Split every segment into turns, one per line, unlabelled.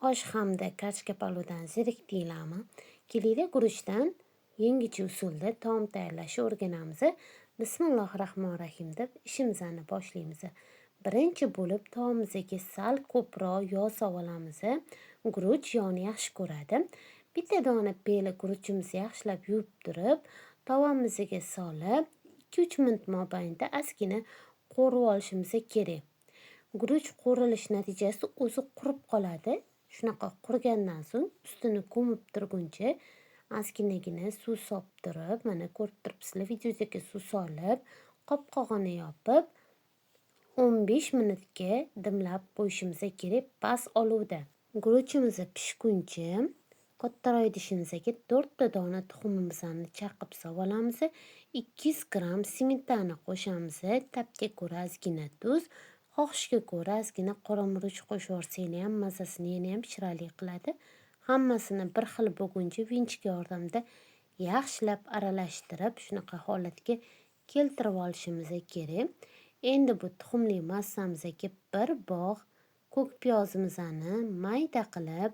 Osh hamda kartoshka palovdan zerikdinglarmi? Kelinglar, guruchdan yangicha usulda taom tayyorlashni o'rganamiz. Bismillohi rohmanir rohim deb ishimizni boshlaymiz. Birinchi bo'lib taomimizga sal ko'proq yog' solamiz. Guruch yog'ni yaxshi ko'radi. Bitta dona peli guruchimizni yaxshilab yuvib turib, tovamizga solib, 2-3 minut mobaynida ozgina qo'rib olishimiz kerak. Guruch qo'rilish natijasida o'zi qurib qoladi. Shunaqa qurigandan so'ng ustini ko'mib turguncha ozginagina suv solib turib, mana ko'rib turibsizlar, videodagi suv solib, qopqog'ini yopib 15 minutga dimlab qo'yishimiz kerak past olovda. Guruchimiz pishguncha kattaroq idishimizga 4 ta dona tuxumimizni chaqib solamiz. 200 gramm smetana qo'shamiz. Ta'bga ko'ra ozgina tuz, xohishga ko'ra ozgina qora murch qo'shib yuborsanglar ham mazasini yana ham chiroyli qiladi. Hammasini bir xil bo'lguncha vinchka yordamida yaxshilab aralashtirib, shunaqa holatga keltirib olishimiz kerak. Endi bu tuxumli massamizga bir bog' ko'k piyozimizni mayda qilib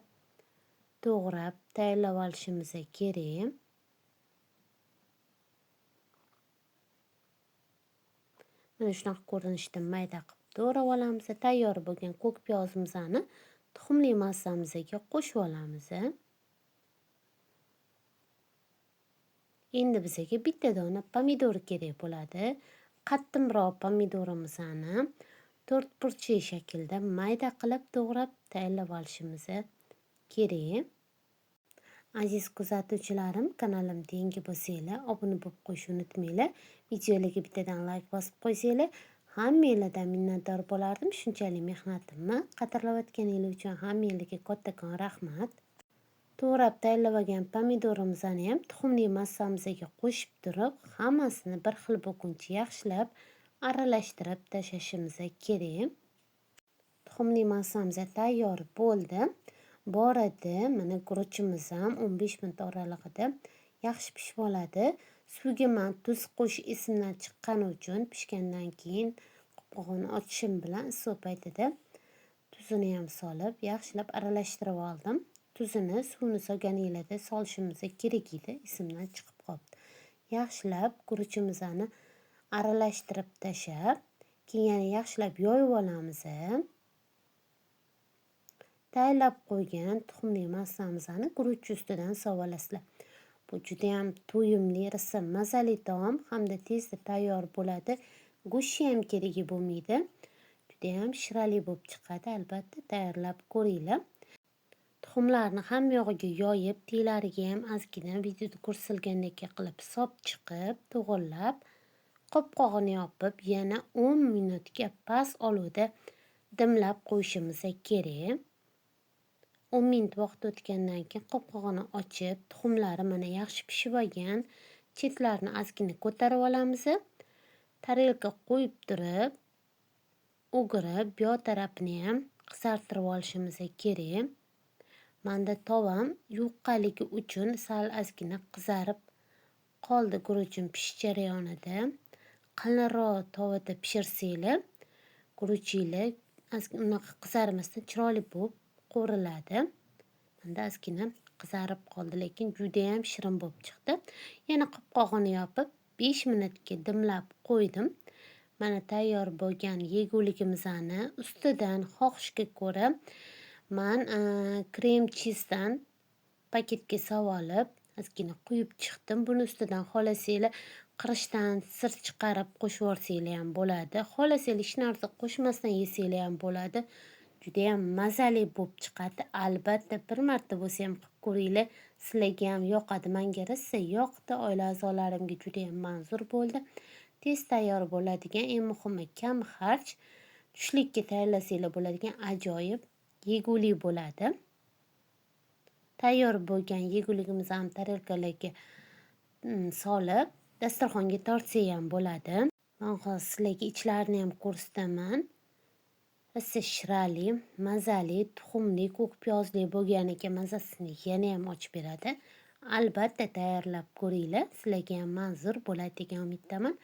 to'g'rab tayyorlab olishimiz kerak. Mana shunaqa ko'rinishda mayda qilib to'g'rab olamiz. Tayyor bo'lgan ko'k piyozimizni tuxumli massamizga qo'shib olamiz. Endi bizga bitta dona pomidor kerak bo'ladi. Qattiqroq pomidorimizni 4 burchak shaklda mayda qilib to'g'rab tayyorlab olishimiz kerak. Aziz kuzatuvchilarim, kanalimga yangi bo'lsanglar, obuna bo'lib qo'yishni unutmanglar. Videolarga bittadan like bosib qo'ysanglar, hammanglardan minnatdor bo'lardim. Shunchalik mehnatimni qadrlayotganingiz uchun hammanglarga kattakon rahmat. To'g'rab tayyorlab olgan pomidorimizni ham tuxumli massamizga qo'shib turib, hammasini bir xil bo'lguncha yaxshilab aralashtirib tashlashimiz kerak. Tuxumli massamiz tayyor bo'ldi. Bu orada mana guruchimiz ham 15 minut oralig'ida yaxshi pishib oladi. Suvga men tuz qo'shish esimdan chiqqani uchun pishgandan keyin qopqog'ini ochishim bilan issiq paytida tuzini ham solib, yaxshilab aralashtirib oldim. Tuzini suvni solganinglarda solishimiz kerak edi, esimdan chiqib qoldi. Yaxshilab guruchimizni aralashtirib tashlab, keyin yana yaxshilab yoyib olamiz. Tayyorlab qo'ygan tuxumli massamizni guruch ustidan solasizlar. Bu juda ham to'yimli, rosa mazali taom hamda tezda tayyor bo'ladi. Go'shti ham keragi bo'lmaydi. Juda ham shirali bo'lib chiqadi. Albatta tayyorlab ko'ringlar. Tuxumlarni hamma yog'iga yoyib, teglariga ham ozgina videoda ko'rsatilgandek qilib sop chiqib, to'g'rilab, qopqog'ini yopib, yana 10 minutga past olovda dimlab qo'yishimiz kerak. 10 minut vaqt o'tgandan keyin qopqog'ini ochib, tuxumlari mana yaxshi pishib olgan, chetlarini ozgina ko'tarib olamiz. Tarelka qo'yib turib, o'girib, bu yoq tarafini ham qizartirib olishimiz kerak. Menda tovam yuqqaligi uchun sal ozgina qizarib qoldi guruchim pishish jarayonida. Qalinroq tovada pishirsanglar, guruchinglar ozgina unaqa qizarmasdan chiroyli bo'lib qo'riladi. Menda ozgina qizarib qoldi, lekin juda ham shirin bo'lib chiqdi. Yana qopqog'ini yopib 5 minutga dimlab qo'ydim. Mana tayyor bo'lgan yeguligimizni ustidan xohishga ko'ra men krem chizdan paketga solib ozgina quyib chiqdim. Buni ustidan xohlasanglar qirishdan sir chiqarib qo'shib yuborsanglar ham bo'ladi. Xohlasanglar hech narsa qo'shmasdan yesanglar ham bo'ladi. Juda ham mazali bo'lib chiqadi. Albatta bir marta bo'lsa ham qilib ko'ringlar, sizlarga ham yoqadi. Menga rosa yoqdi, oila a'zolarimga juda ham manzur bo'ldi. Tez tayyor bo'ladigan, eng muhimi kam xarj, tushlikka tayyorlasanglar bo'ladigan ajoyib yegulik bo'ladi. Tayyor bo'lgan yeguligimizni ham tarelkalarga solib, dasturxonga tortsak ham bo'ladi. Men hozir sizlarga ichlarini ham ko'rsataman. Rosa shirali, mazali, tuxumli, ko'k piyozli bo'lgan ekan, mazasini yana ham ochib beradi. Albatta tayyorlab ko'ringlar, sizlarga ham manzur bo'ladi degan umiddaman.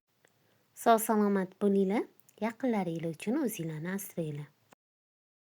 Sog' salomat bo'linglar, yaqinlaringiz uchun o'zinglarni asranglar.